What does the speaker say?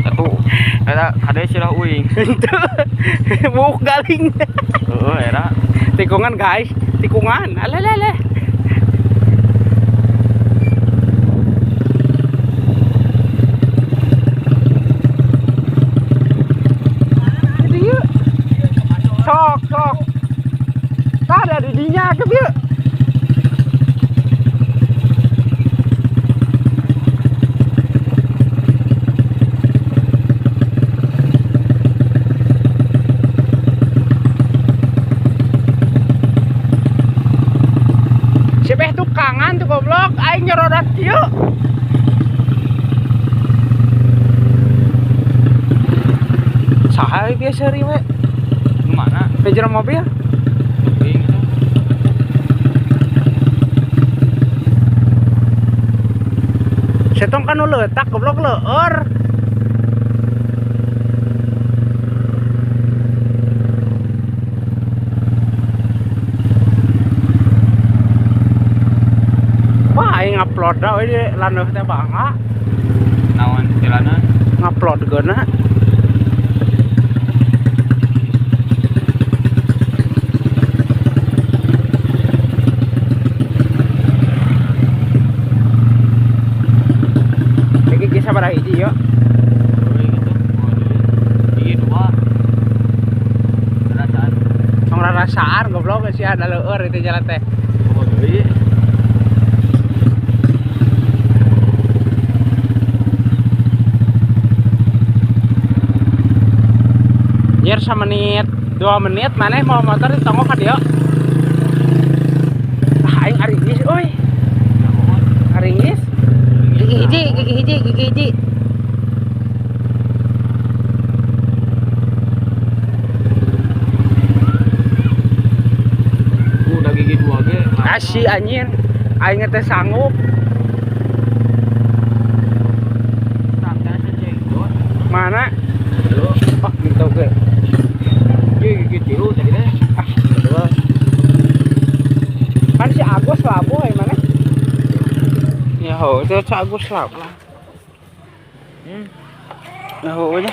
Atuh eta kade sirah uing. Henteu. Buuk galing. Heeh era. Tikungan guys, tikungan. Alalala. Jadi yuk. Sok, sok. Tah ada di dinya ke bieu. Si beh tukangan tuh goblok, aing nyorodat kieu. Saha biasa we? Nu mana? Di jero mobil? Uing itu. Setong kan nu leutak goblok leueur. Wah, aing ngupload dah we di laneuh teh bangga. Naon istilahna? Ngupload geuna. Iki geus sabaraha hiji yo? Uing itu. Oh, deui. Gigi dua. Perasaan. Tong rarasaan goblok sih ada leueur itu jalan teh. Oh, deui. Nyer samenit, 2 menit maneh mau motor di tongok ka dieu. Ah aing aringis euy. Aringis. Gigi hiji, gigi hiji, gigi hiji. Udah gigi 2 ge. Asih anjir. Aing teh sanggup. Mana? Oh, gitu ge. Gigi tilu tadi teh. Ah, betul. Kan si Agus labuh ai mana? Ya ho, itu si Agus labuh. Ya ho nya.